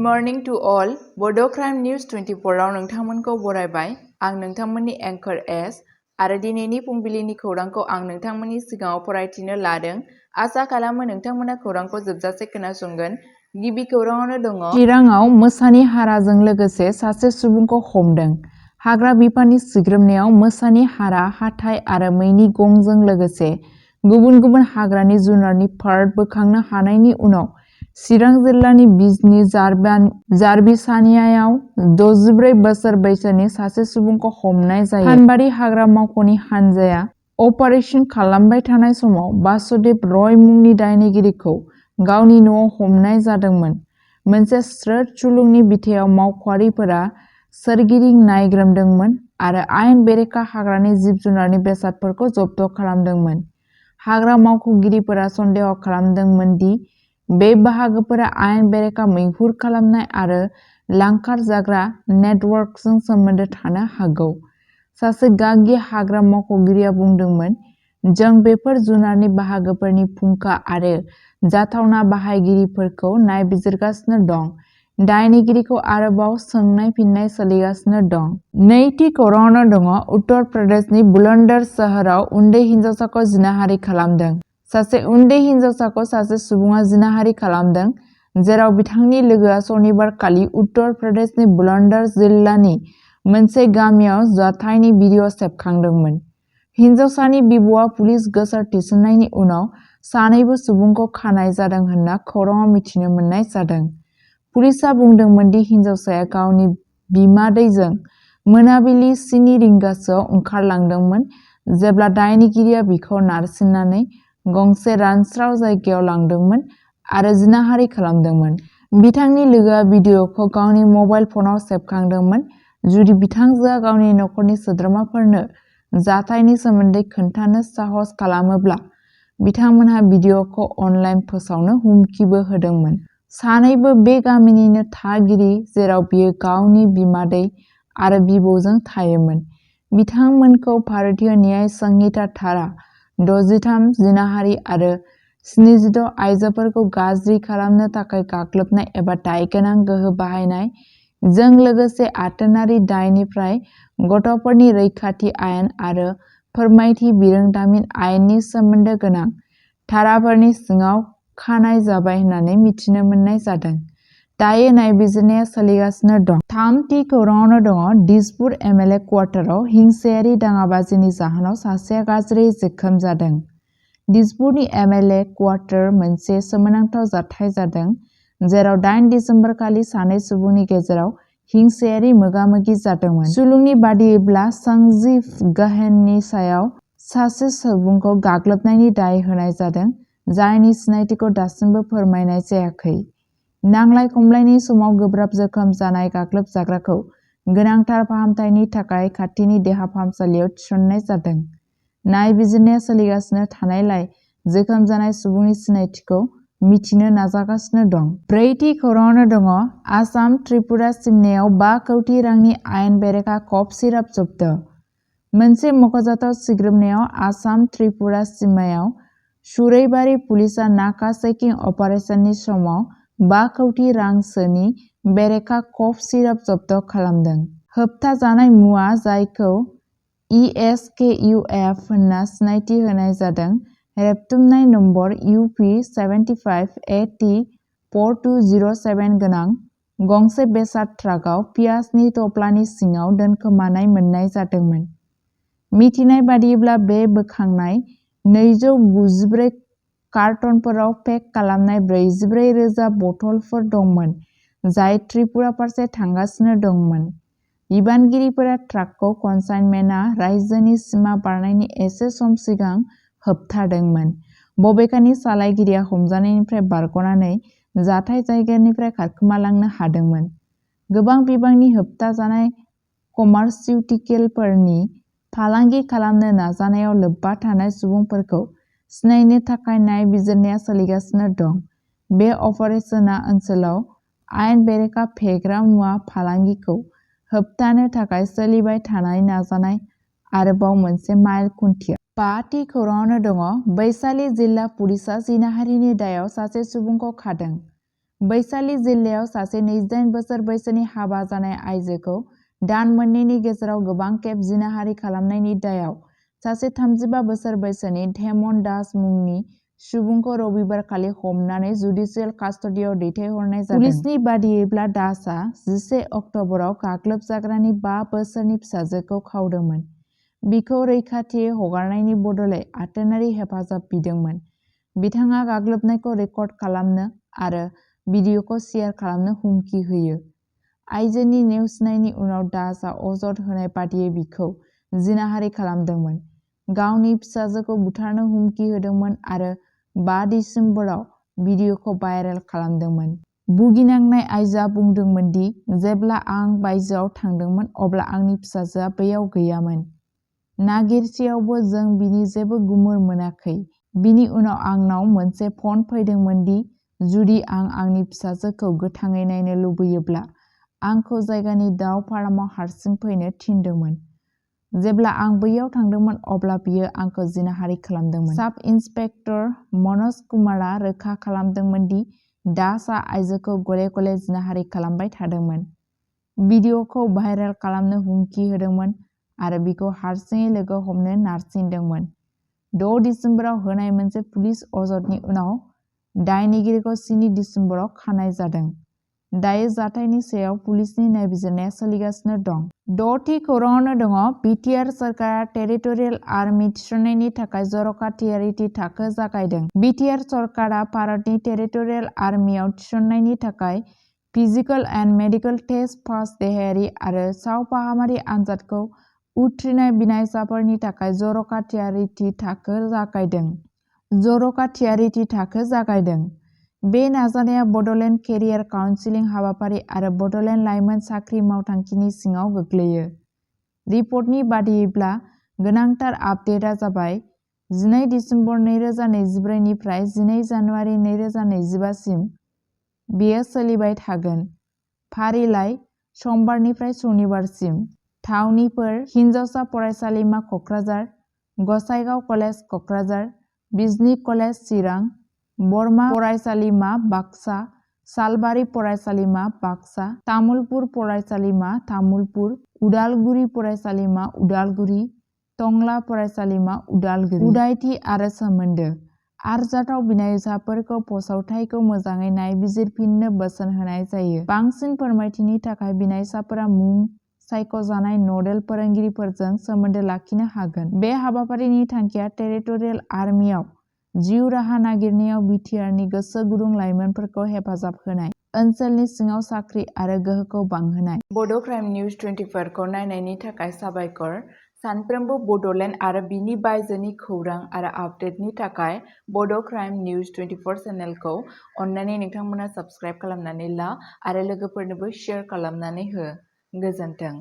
morning to all. Bodo News 24 आव नोंथांमोनखौ बरायबाय। आं नोंथांमोननि एंकर एस आरो दिनैनि फुंबिलिनि खौरांखौ आं नोंथांमोननि सिगाङाव फरायथिनो लादों। आसा खालामो नोंथांमोना खौरांखौ जोबजासे खोनासंगोन। गिबि खौराङावनो दङ। चिराङाव मोसानि हाराजों लोगोसे सासे सुबुंखौ हमदों। हाग्रा बिफाननि सिग्रोमनायाव मोसानि हारा, हाथाइ आरो मैनि गंजों लोगोसे गुबुन गुबुन हाग्रानि जुनारनि पार्ट बोखांनो हानायनि उनाव चिरां जिल्लानि बिजनी जारबिसानियायाव 64 बोसोर बैसोनि सासे सुबुंखौ हमनाय जायो। फानबारि हाग्रा मावख'नि हानजाया अपारेशन खालामबाय थानाय समाव बासुदेव रय मुंनि दायनिगिरिखौ गावनि न'आव हमनाय जादोंमोन। मोनसे स्रोत सुलुंनि बिथायाव मावख'आरिफोरा सोरगिदिं नायग्रोमदोंमोन आरो आयेन बेरेखा हाग्रानि जिब-जुनारनि बेसादफोरखौ जब्द खालामदोंमोन। हाग्रा मावख'गिरिफोरा सन्देह खालामदोंमोन दि बे बाहागोफोरा आयेन बेरेखा मैहुर खालामनाय आरो लांखार जाग्रा नेटवर्कजों सोमोन्दो थानो हागौ। सासे गागि हाग्रा मावख'गिरिया बुंदोंमोन, जों बेफोर जुनारनि बाहागोफोरनि फुंखा आरो जाथावना बाहायगिरिफोरखौ नायबिजिरगासिनो दं। दायनिगिरिखौ आरोबाव सोंनाय फिननाय सोलिगासिनो दं। नैथि खौराङावनो दङ। उत्तर प्रदेशनि बुलंदर सोहोराव उन्दै हिनजावसाखौ जिनाहारि खालामदों। सासे उन्दै हिनजावसाखौ सासे सुबुङा जिनाहारि खालामदों, जेराव बिथांनि लोगोआ सनिबारखालि उत्तर प्रदेशनि बुलंदर जिल्लानि मोनसे गामियाव जाथायनि भिडिअ सेबखांदोंमोन। हिनजावसानि बिब'आ पुलिस गोसोर थिसननायनि उनाव सानैबो सुबुंखौ खानाय जादों होनना खौराङाव मिथिनो मोननाय जादों। पुलिसआ बुंदोंमोन दि हिनजावसाया गावनि बिमादैजों मोनाबिलि 7 रिंगासोआव ओंखारलांदोंमोन जेब्ला दायनिगिरिया बिखौ नारसिननानै गंसे रानस्राव जायगायाव लांदोंमोन आरो जिनाहारि खालामदोंमोन। बिथांनि लोगोआ भिडिअखौ गावनि मबाइल फनाव सेबखांदोंमोन। जुदि बिथांजोआ गावनि नखरनि सोद्रोमाफोरनो जाथायनि सोमोन्दै खोन्थानो साहस खालामोब्ला बिथांमोनहा भिडिअखौ अनलाइन फोसावनो हुमखिबो होदोंमोन। सानैबो बे गामिनिनो थागिरि जेराव बियो गावनि बिमादै आरो बिबौजों थायोमोन। बिथांमोनखौ भारतीय न्याय संहिता धारा 63 जिनाहारि आरो 76 आइजोफोरखौ गाज्रि खालामनो थाखाय गाग्लोबनाय एबा दायगोनां गोहो बाहायनाय जों लोगोसे आथोनारि दायनिफ्राय गथ'फोरनि रैखाथि आयेन आरो फोरमायथि बिरोंदामिन आयेननि सोमोन्दो गोनां धाराफोरनि सिङाव खानाय जाबाय होननानै मिथिनो मोननाय जादों। दायो नायबिजिरनाया सोलिगासिनो दं। थामथि खौराङावनो दङ। दिसपुर एमएलए क्वार्टाराव हिंसायारि दाङाबाजिनि जाहोनाव सासेया गाज्रि जोखोम जादों। दिसपुरनि एमएलए क्वार्टार मोनसे सोमोनांथाव जाथाय जादों, जेराव 8 दिसेम्बर खालि सानै सुबुंनि गेजेराव हिंसायारि मोगा-मोगि जादोंमोन। सुलुंनि बादियैब्ला संजीव गहेननि सायाव सासे सुबुंखौ गाग्लोबनायनि दाय होनाय जादों, जायनि सिनायथिखौ दासिमबो फोरमायनाय जायाखै। नांलाय-खमलायनि समाव गोब्राब जोखोम जानाय गाग्लोबजाग्राखौ गोनांथार फाहामथायनि थाखाय खाथिनि देहा फाहामसालियाव थिसननाय जादों। नायबिजिरनाया सोलिगासिनो थानायलाय जोखोम जानाय सुबुंनि सिनायथिखौ मिथिनो नाजागासिनो दं। ब्रैथि खौराङावनो दङ। आसाम त्रिपुरा सिमनायाव 5 कौटि रांनि आयेन बेरेखा कफ सिराप जब्द। मोनसे मख'जाथाव सिग्रोमनायाव आसाम त्रिपुरा सिमायाव सुरैबारि पुलिसआ नाका चेकिं अपारेशननि समाव 5 कौटि रांसोनि बेरेखा कफ सिराप जब्द खालामदों। होबथाजानाय मुवा, जायखौ ESKUF होनना सिनायथि होनाय जादों, रेबथुमनाय नम्बर UP 75AT 4207 गोनां गंसे बेसाद ट्राकआव पियाजनि थफ्लानि सिङाव दोनखोमानाय मोननाय जादोंमोन। मिथिनाय बादिब्ला बे बोखांनाय 294 कार्टनफोराव पेक खालामनाय 44,000 बथलफोर दंमोन, जाय त्रिपुरा फारसे थांगासिनो दंमोन। बिबानगिरिफोरा ट्राकखौ कनसाइनमेन्टआ रायजोनि सिमा बारनायनि एसे सम सिगां होबथादोंमोन, बबेखानि सालायगिरिया हमजानायनिफ्राय बारग'नानै जाथाय जायगानिफ्राय खारखोमालांनो हादोंमोन। गोबां बिबांनि होबथाजानाय कमारसिउटिकेलफोरनि फालांगि खालामनो नाजानायाव लोब्बा थानाय सुबुंफोरखौ सिनायनो थाखाय नायबिजिरनाया सोलिगासिनो दं। बे अपारेशनआ ओनसोलाव आयेन बेरेखा फेग्रा मुवा फालांगिखौ होबथानो थाखाय सोलिबाय थानाय नाजानाय आरोबाव मोनसे माइल खुन्थिया। 5थि खौराङावनो दङ। बैशाली जिल्ला पुलिसआ जिनाहारिनि दायाव सासे सुबुंखौ खादों। बैशाली जिल्लायाव सासे 28 बोसोर बैसोनि हाबा जानाय आइजोखौ दान मोननैनि गेजेराव गोबां खेब जिनाहारि खालामनायनि दायाव सासे 35 बोसोर बैसोनि धेमन दास मुंनि सुबुंखौ रबिबारखालि हमनानै जुडिसियेल कास्टडियाव दैथायहरनाय जादों। पुलिसनि बादियैब्ला दासआ 11 अक्ट'बराव गाग्लोबजाग्रानि 5 बोसोरनि फिसाजोखौ खावदोंमोन। बिखौ रैखाथियै हगारनायनि बदलै आथोनारि हेफाजाब बिदोंमोन। बिथाङा गाग्लोबनायखौ रेकर्ड खालामनो आरो भिडिअ'खौ शेयार खालामनो हुमखि होयो। आइजोनि नेवसिनायनि उनाव दासआ अजद होनाय बादियै बिखौ जिनाहारि खालामदोंमोन, गावनि फिसाजोखौ बुथारनो हुमखि होदोंमोन आरो 5 दिसेम्बराव भिडिअ'खौ भाइरेल खालामदोंमोन। भुगिनांनाय आइजोआ बुंदोंमोन दि जेब्ला आं बायजोआव थांदोंमोन अब्ला आंनि फिसाजोआ बैयाव गैयामोन। नागिरसेयावबो जों बिनि जेबो गुमुर मोनाखै। बिनि उनाव आंनाव मोनसे फन फैदोंमोन दि जुदि आं आंनि फिसाजोखौ गोथाङै नायनो लुबैयोब्ला आंखौ जायगानि दाव फार्माव हारसिं फैनो थिनदोंमोन। जेब्ला आं बैयाव थांदोंमोन अब्ला बियो आंखौ जिनाहारि खालामदोंमोन। साब इन्सपेक्टर मनज कुमारआ रोखा खालामदोंमोन दि दासआ आइजोखौ गले-गले जिनाहारि खालामबाय थादोंमोन, भिडिअ'खौ भाइरेल खालामनो हुमखि होदोंमोन आरो बिखौ हारसिङै लोगो हमनो नारसिनदोंमोन। 6 दिसेम्बराव होनाय मोनसे पुलिस अजदनि उनाव दायनिगिरिखौ 7 दिसेम्बराव खानाय जादों। दायो जाथायनि सायाव पुलिसनि नायबिजिरनाया सोलिगासिनो दं। 6थि खौराङावनो दङ बिटिआर सोरखारा टेरिटरियेल आर्मि थिसननायनि थाखाय जर'खा थियारिथि थाखो जागायदों। बिटिआर सरकारा भारतनि टेरिटरियेल आर्मियाव थिसननायनि थाखाय physical and medical test pass देहायारि आरो सावफाहामारि आनजादखौ उथ्रिनाय बिनायसाफोरनि थाखाय जर'खा थियारिथि थाखो जागायदों। जर'खा थियारिथि थाखो जागायदों। बे नाजानाया बड'लेण्ड केरियार काउन्सिलिं हाबाफारि आरो बड'लेण्ड लाइमोन साख्रि मावथांखिनि सिङाव गोग्लैयो। रिपर्टनि बादियैब्ला गोनांथार आपडेटआ जाबाय 12 दिसेम्बर 2024 निफ्राय 12 जानुवारि 2025 सिम बेयो सोलिबाय थागोन। फारिलाइ समबारनिफ्राय सनिबारसिम। थावनिफोर हिनजावसा फरायसालिमा क'क्राझार, गसाइगाव कलेज क'क्राझार, बिजनि कलेज चिरां, बरमा फरायसालिमा बाक्सा, सालबारि फरायसालिमा बाक्सा, तामुलपुर फरायसालिमा तामुलपुर, उदालगुरि फरायसालिमा उदालगुरि, टंला फरायसालिमा उदालगुरि। उदायथि आरो सोमोन्दो। आरजाथाव बिनायसाफोरखौ फोसावथायखौ मोजाङै नायबिजिरफिननो बोसोन होनाय जायो। बांसिन फोरमायथिनि थाखाय बिनायसाफोरा मुं सायख'जानाय नडेल फोरोंगिरिफोरजों सोमोन्दो लाखिनो हागोन। बे हाबाफारिनि थांखिया टेरिटरियेल आर्मियाव जिउ राहा नागिरनायाव बिटिआरनि गोसो गुदुं लाइमोनफोरखौ हेफाजाब होनाय, ओनसोलनि सिङाव साख्रि आरो गोहोखौ बांहोनाय। बड' क्राइम निउज 24 खौ नायनायनि थाखाय साबायखर। सानफ्रोमबो बड'लेण्ड आरो बिनि बायजोनि खौरां आरो आपडेटनि थाखाय बड' क्राइम निउज 24 चेनेलखौ अन्नानै नोंथांमोना साबस्क्राइब खालामनानै ला आरो लोगोफोरनोबो शेयार खालामनानै हो। गोजोन्थों।